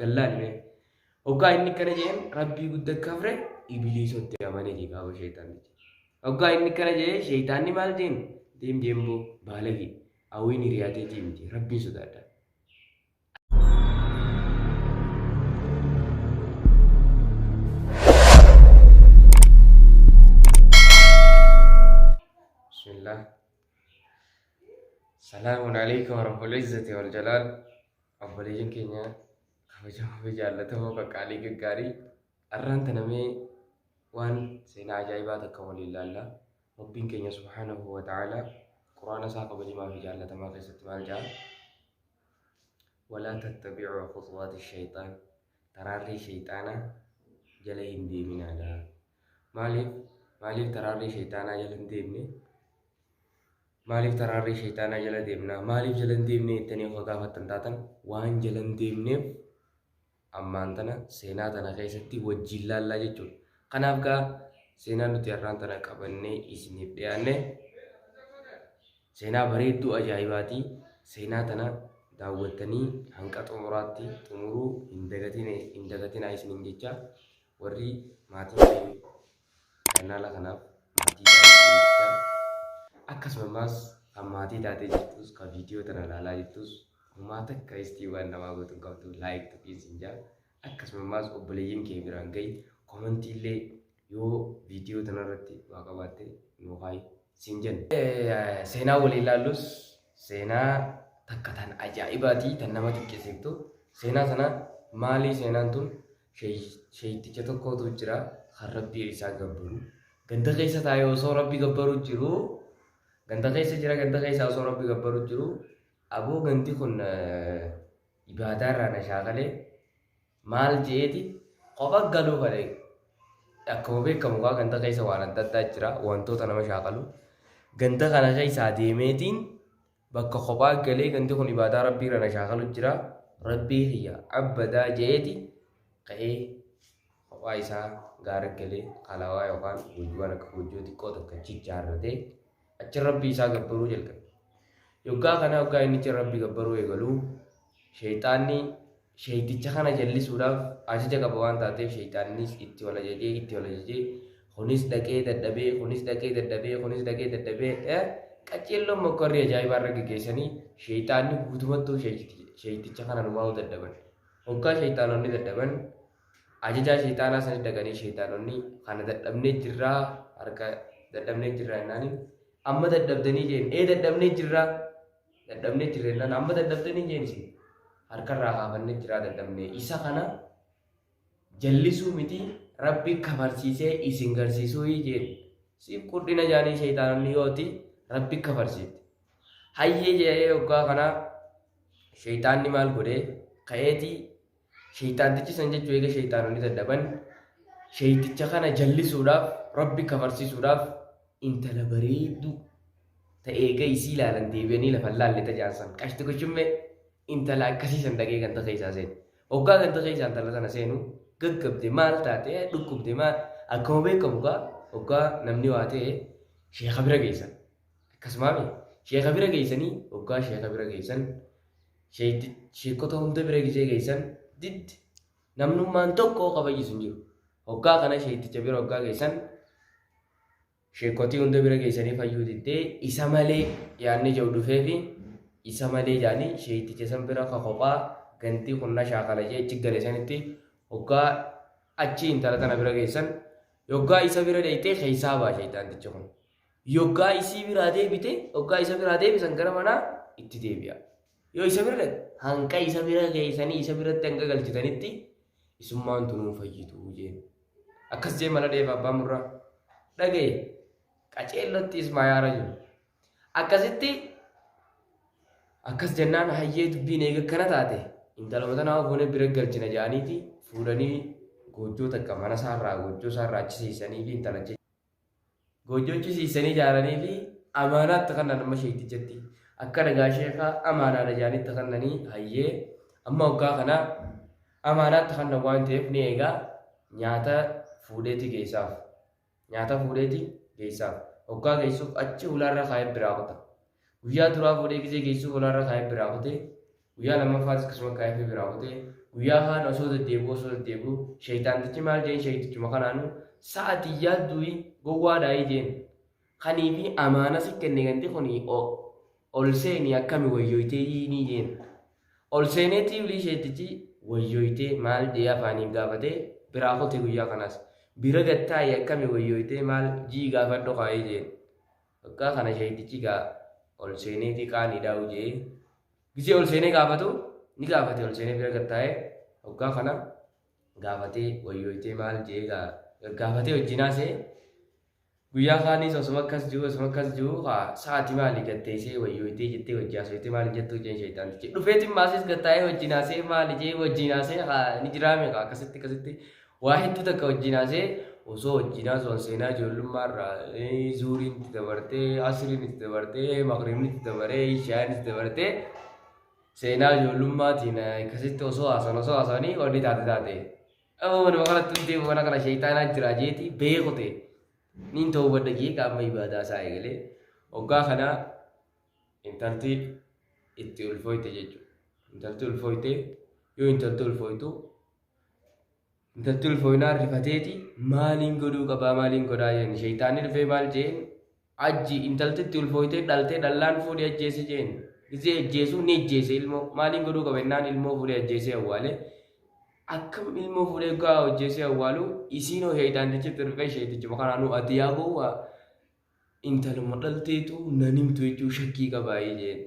Gallaani mee. Hoggaa inni akkana jeen Rabbii gudda kafre ibliisotti amane jee gaafa sheeyxaannichi. Hoggaa inni akkana jee sheeyxaanni maal jeen deem jeen boo baalage hawwiin hiriyaa teetii miti Rabbiin sodaadha. Bismillah. Salaamun alaikum rabbul izzati wal jalaal. Obboleeyyan keenya kabajamoo fi jaallatamoo qaqqaalii gaggaarii arraan tana mee waan seenaa ajaa'ibaa takka waliin laalla. Rabbiin keenya subhaanahu wa ta'ala quraana isaa kabajamaa fi jaallatamaa keessatti maal jedha? Walaa tattabi'uu khuxuwaati shayxaan taraarrii shayxaanaa jala hin deeminaadha. Maaliif maaliif taraarrii shayxaanaa jala hin deemne? Maaliif taraarrii shayxaanaa jala deemna? Maaliif jala hin deemne jettanii yoo gaafattan taatan waan jala hin deemneef ammaan tana seenaa tana keessatti wajjin laallaa jechuudha. Kanaaf gaa seenaa nuti har'aan tana qabannee isiniif dhiyaanne seenaa bareedduu ajaa'ibaati. Seenaa tana daawwattanii hanqa xumuraatti xumuruu hin dagatinaa isiniin jecha warri maatiin keenya chaanaala kanaaf maatii taatee jecha akkasuma ammaas kan maatii taatee jirtus kan viidiyoo tana ilaalaa jirtus homaa takka istii waan namaa gootu hin qabdu laayik tuqiin siin jaa akkasuma ammaas obboleeyyan kee biraan gahi komantii illee yoo viidiyoo tanarratti waa qabaatte nuu kaayi siin jenna. Seenaa waliin ilaallus seenaa takka tan ajaa'ibaati tan nama xiqqisiiftu seenaa sana maalii seenaan tun Sheeyticha tokkootu jira kan Rabbii isaa gabbaru. Ganda keessa taa'ee osoo Rabbi gabbaru jiru ganda keessa jira ganda keessa osoo Rabbi gabbaru jiru aboo gandi kun ibaadaa irraa na shaakalee maal je'eeti kopha galuu fedhe. Akkuma beekamu kaa ganda keessa waan adda addaa jira wantoota nama shaakalu. Ganda kana keessaa deemeetiin Bakka kophaa galee gandi kun ibaadaa Rabbii irra na shaakalu jira. Rabbii kiyya abbadaa je'eeti ka'ee kophaa isaa gaara galee kalawaa yookaan goojjuwaan akka goojjoo xiqqoo takka achi ijaarratee achi Rabbii isaa gabbaruu jalqabe. Yoggaa kana yoggaa inni achi Rabbii gabbaruu eegalu sheeyxaanni Sheeyticha kana jallisuudhaaf ajaja qaba waan taateef sheeyxaannis itti ol ajajee itti ol ajajee kunis dhaqee dadhabee kunis dhaqee dadhabee kunis dhaqee dadhabee qaceelloon mokkorrii ajaa'ibaa irra geggeessanii sheeyxaanni guutumattuu sheeyticha kana numaa'uu dadhaban. Hoggaa sheeyxaanonni dadhaban ajajaa sheeyxaanaa sanis dhaqanii sheeyxaanonni kana dadhabnee jirraa harka dadhabnee jirraa jennaaniin amma dadhabdanii jeen ee dadhabnee jirraa Dadhabnee jirra jennaan amma dadhabdanii jeen isin harkarraa kaafannee jiraa dadhabnee isa kana jallisuu miti rabbi kafarsiisee isin garsiisuu jeen siif qurdhina jaanii sheeyxaanonni yooti rabbi kafarsiifte hayyee jedhee hoggaa kana sheeyxaanni maal godhee ka'eetii sheeyxaantichi san jechuu eega sheeyxaanonni dadhaban sheeyticha kana jallisuudhaaf rabbi kafarsiisuudhaaf intala bareedduu ta eega isii ilaalan deebi'anii lafa hin laalle ta ja'an san qashti kushummee intala akkasii san dhaqee ganda keessaa seene. Hoggaa ganda keessaa intala tana seenu gaggabde maal taate dhukkubde maal akkuma beekamu gaa hoggaa namni waa ta'e sheeka bira geessan. Akkasumaami sheeka bira geessanii hoggaa sheeka bira geessan sheekota hunda bira gisee geessan diddi namnummaan tokko ka fayyisu hin jiru. Hoggaa kana sheekticha bira hoggaa geessan Sheekkotii hunda bira geessanii fayyuu diddee isa malee yaanni jedhu dhufeefi isa malee jedhanii sheekticha san bira ka kophaa gantii kun na shaakala jee achi gale sanitti hoggaa achi intala tana bira geessan yoggaa isa bira dheeyxee keessaa ba'a sheeyxaantichi kun. Yoggaa isii biraa deebite hoggaa isa biraa deebisan gara manaa itti deebi'a. Yoo isa bira dhaqe hanqa isa bira geessanii isa biratti hanga galchitanitti isummaan tunuu fayyitu jeen. Akkas jee mala dheefa abbaan murraa. Dhagaye qaceellotti ismaayaa jiru. Akkasitti akkas jennaan hayyee dubbiin eega akkana taate intaluma tanaa fuunee bira galchina jedhaniiti fuudhanii goojjoo takka mana isaarraa goojjoo isaarraa achi seessanii fi intala achi goojjoo achi seessanii ijaaranii fi amaanaatti kannan amma sheektichatti akka dhagaa sheekaa amaanaadha jedhanitti kannanii hayyee amma waggaa kana Amaanaatti kanna waan ta'eef ni eega. Nyaata fuudheeti geessaaf. Nyaata fuudheeti geessaaf. Hoggaa geessuuf achi hulaarra kaa'ee biraa kuta. Guyyaa duraa fuudhee gisee geessuuf hulaarra kaa'ee biraa kute. Guyyaa lammaffaatis akkasuma kaa'ee biraa kute. Guyyaa kaan osoo deddeebi'u osoo deddeebi'u sheeyxaantichi maal jeen sheeytichuma kanaanu sa'atii yaadduuyi gowwaadhaayii jeen. Kaniifi amaana si kenne ganti kuni ol seeni akkami wayyoytee yiinii jeen. Ol seeneetii wly sheeytichi wayyoytee maal jee afaaniin gaafatee biraa kute guyyaa kanaas. Bira gad taa'i akkami wayyoytee maal jii gaafadhu kaayii jeen. Waggaa kana sheeytichi gaa ol seeneetii qaaniidhaa'u jee Gisee ol seenee gaafatu ni gaafate ol seenee bira gad taa'ee hoggaa kana gaafatee wayyooytee maal jee gaa gaggaafatee wajjin haasee guyyaa kaaniis osuma akkas jiru osuma akkas jiru haa sa'aati maali gad teessee wayyooytee jettee wajji haasooytee maal hin jettuu jeen sheeyxaantichi dhufeetiin maasis gad taa'ee wajjin haasee maali jee wajjin haasee haa ni jiraame haa akkasitti akkasitti Waa hedduu takka wajjin haasee osoo wajjin haasoon seenaa ijoollummaa irraa zuuriin itti dabartee, asriin itti dabartee, magriibni itti dabaree, ishaa'in itti dabartee seenaa ijoollummaatiin akkasitti osoo haasan osoo haasanii wanni taate taate. Amma manuma kanatti hundee mana kana sheeyxaanaa jira jeeti beekute. Niin toowwadha jee qaama ibaadaa isaa eegalee hoggaa kana intalti itti ulfooyte jechuudha. Intalti ulfooyte yoo intalti ulfooytu Intalti ulfooynaan rifateeti maaliin godhuu qabaa maaliin godhaa jeen sheeyxaanni dhufee maal jeen ajji intalti itti ulfooytee dhaltee dhallaan fuudhee ajjeesi jeen gizee ajjeesuu ni ajjeese ilmoo maaliin godhuu qaba jennaan ilmoo fuudhee ajjeesee awwaale akkam ilmoo fuudhee gaa ajjeesee awwaalu isiinoo sheeyxaantichi itti dhufee sheeyxichuma kanaanuu ati yaa gowwaa intaluma dhalteetu nan himtu jechuu shakkii qabaayee jeen.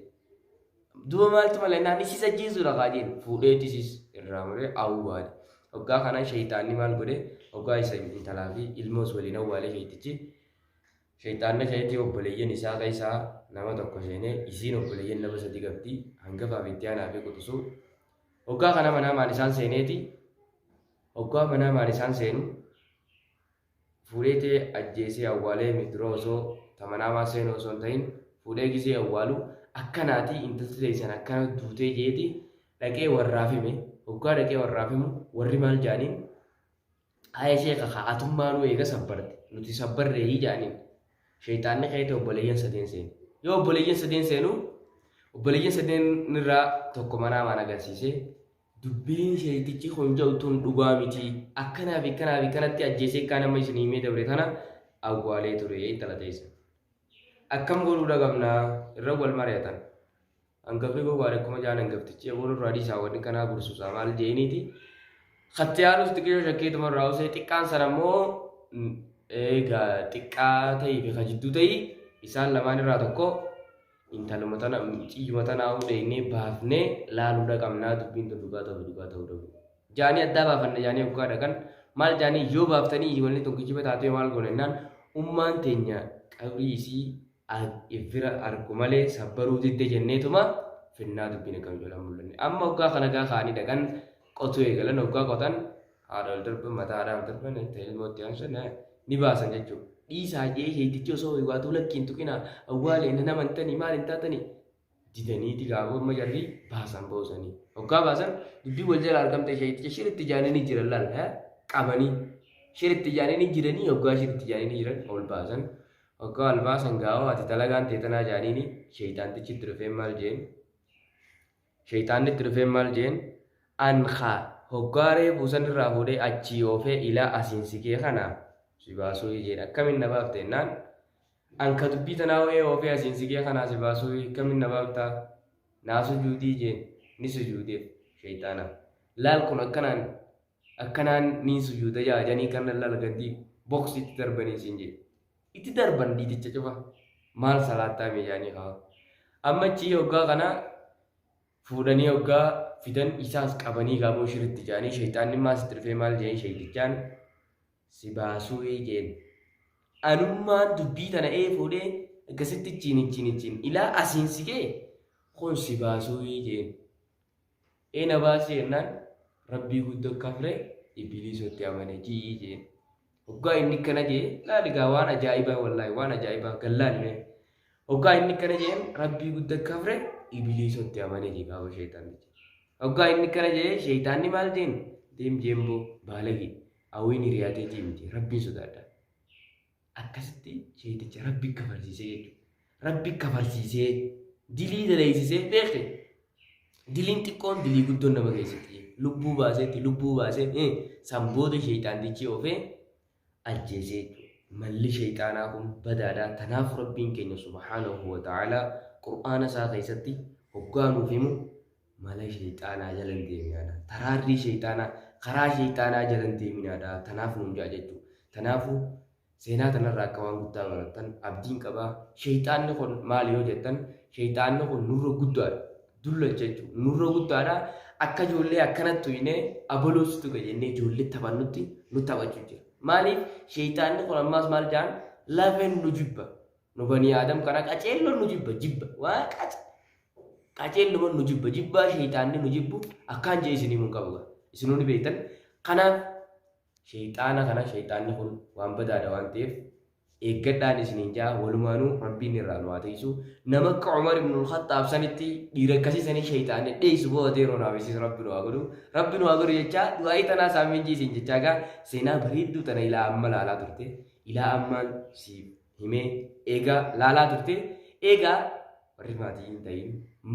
Duuba maaltu mala jennaan isis ajjeesuudha kaa jeen fuudheeti isis irraa muree awwaale. Hoggaa kana sheeyxaanni maal godhe hoggaa isa intalaa fi ilmoos waliin awwaale sheeyxichi. Sheeyxaanni keetii obboleeyyan isaa keessaa nama tokko seenee isiin obboleeyyan nama sadi qabdi hangafaa fi itti aanaa fi quxisuu. Hoggaa kana manaa maan isaan seeneeti hoggaa manaa maan isaan seenu fuudheetee ajjeesee awwaalee mi dura osoo ta manaamaa seenuu osoo hin ta'in fuudhee gisee awwaalu akkanaatii intalti teessan akkana duutee jeeti dhaqee warraaf hime hoggaa dhaqee warraaf himu warri maal jaaniin haya sheeka kaa atummaanuu eega sabbarte nuti sabbarreeyii jaaniin sheeyxaanni keete obboleeyyan sadeen seene yoo obboleeyyan sadeen seenu obboleeyyan sadeen irraa tokko manaamaan agarsiisee Dubbiin sheeytichi kun ja'u tun dhugaa miti. Akkanaa fi akkanaa fi akkanatti ajjeesee akkaan amma isin himee dabre tana awwaalee ture intala teessan. Akkam godhuudha qabna irra wal mari'atan. Hangafni gowwaadha akkuma ja'an hangaftichi aboon irraa dhiisaa wanni kanaa bursuusaa maal jeeniiti. Katti aanus xiqqishoo shakkeetuma irraa usee xiqqaan sana immoo eegaa xiqqaa ta'ii fi ka jidduu ta'ii isaan lamaan irraa tokko Intaluma tana muciyyuma tanaa'uu dheeynee baafnee laaluudha qabnaa dubbiin tun dhugaa ta'uu fi dhugaa ta'uu dhabuu. Jaanii addaa baafanna jaanii hoggaa dhaqan maal jaanii yoo baaftanii wanni tun kijiba taatee maal goona jennaan ummaan teenya qabrii isii bira argu malee sabbaruu didde jenneetuma finnaa dubbiin akkam ijoollaan mul'anne. Amma hoggaa kana gaa kaanii dhaqan qotuu eegalan hoggaa qotan haadha ol darban mataa haadhaa ol darban ta ilmootti aansan ni baasan jechuudha. Dhiisaa jee sheeytichi osoo waatuu lakki hin tuqinaa awwaale nan amantanii maal hin taatanii didaniiti gaafa amma jarri baasan boosanii. Hoggaa baasan dubbii wal jala argamte sheeyticha shiritti jaanii ni jiran laal qabanii shiritti jaanii ni jiranii hoggaa shiritti jaanii ni jiran ol baasan. Hoggaa ol baasan gaawoo ati dalagaan teetanaa jaaniini sheeyxaantichi itti dhufee maal jeen Sheyxaanni itti dhufee maal je'een, An kha hoggaa reefuu san irraa fuudhee achii oofee ilaa asiin si gee kana si baasuufi je'een. Akkamiin na baafta jennaan, An ka dubbii tanaa wa'ee oofee asiin si gee kanaa si baasuufi akkamiin na baaftaa? Naa sujuudii je'een. Ni sujuudeef sheyxaanaaf. Laal kun akkanaan akkanaan niin sujuuda ja'a janii kana laal gaddii boksi itti darbanii siin je'e. Itti darban dhiiticha cufa. Maal salaattaa mee jaanii kaa. Amma achii hoggaa kana fuudhanii hoggaa fidan isaas qabanii gaaboo shiritti jaanii sheyxaanni maas itti dhufee maal jeen sheyxichaan si baasuu jeen. Anummaan dubbii tana ee fuudhee akkasitti ichiin ichiin ichiin ilaa asiin si ga'e kun si baasuu jeen. Ee na baasii jennaan Rabbii guddo kafre ibiliisotti amane ji'i jeen. Hoggaa inni akkana jee laali gaa waan ajaa'ibaa wallaahi waan ajaa'ibaa gallaali mee. Hoggaa inni akkana jeen Rabbii gudda kafre ibiliisotti amane jee gaafa sheeyxaanni jee. Hoggaa inni akkana jee sheeyxaanni maal jeen deem jeemboo baalage hawwiin hiriyaa teetii miti Rabbiin sodaadha. Akkasitti sheeyticha Rabbi kafarsiisee jechuudha. Rabbi kafarsiisee dilii daleessisee beeke. Diliin xiqqoon dilii guddoon nama geessiti. Lubbuu baaseetti lubbuu baasee san booda sheeyxaantichi oofee ajjeesee jechuudha. Malli sheeyxaanaa kun badaadha. Tanaaf Rabbiin keenya subhaanahu wa ta'aalaa Qur'aana isaa keessatti hoggaa nuuf himu mala sheeyxaanaa jala hin deeminaadha. Taraarrii sheeyxaanaa karaa sheeyxaanaa jala hin deeminaadha. Tanaaf nuun ja'a jechuudha. Tanaafuu seenaa tanarraa akka waan guddaa barattan abdiin qaba. Sheeyxaanni kun maali yoo jettan sheeyxaanni kun nurra guddaadha. Dullacha jechuudha. Nurra guddaadha. Akka ijoollee akkanatti tuyinee abaloo si tuqa jennee ijoollee taphannutti nu taphachuu jira. Maaliif sheeyxaanni kun ammaas maal jedhan lafeen nu jibba. Nu banii Aadam kana qaceelloon nu jibba jibba. Waa qace qaceelluman nu jibba jibbaa sheeyxaanni nu jibbu akkaan jee isinii mun qabu. Isinuu ni beektan. Kanaaf Sheyxaana kana sheyxaanni kun waan badaadha waan ta'eef eeggadhaan isiniin ja'a walumaanuu rabbiin irraa nu haa tiisu nama akka Umar ibn al-Khattaab sanitti dhiira akkasii sanii sheyxaanni dheessu bo'atee yeroo naaf isiis rabbi nu haa godhu rabbi nu haa godhu jechaa du'aa'ii tanaa saamiin jiisiin jechaa gaa seenaa bareedduu tana ilaa amma laalaa turte ilaa ammaan siif himee eegaa laalaa turte eegaa warri maatii hin ta'in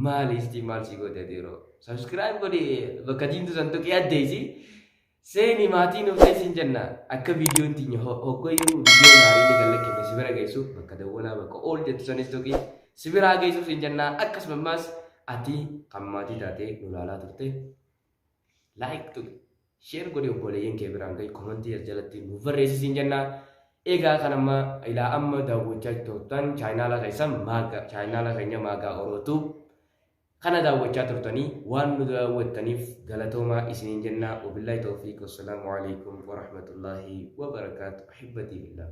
maali istii maal sii goote ati yeroo subscribe godhi bakka diimtuu san tuqii addeessi Seeni maatii nuuf ta'i siin jenna. Akka viidiyoon tinya hoggayyuu viidiyoon haariin gad lakkifne si bira geessu bakka dawwalaa bakka ool jettu sanis tuqi si biraa geessu siin jenna. Akkasuma ammaas ati kan maatii taatee nu laalaa turte like tuqi share godhi obboleeyyan kee biraan gahi komantii as jalatti nuuf barreessi siin jenna. Egaa kan amma ilaa amma daawwachaa turtan chaayinaala keessan maaga chaayinaala keenya maagaa orootuu Kana daawwachaa turtanii waan nu daawwattaniif galatoomaa isiniin jenna. Wabillaahi tawfiiq wassalaamu alaikum warahmatullaahi wabarakaatu. Ahibbatii fillah.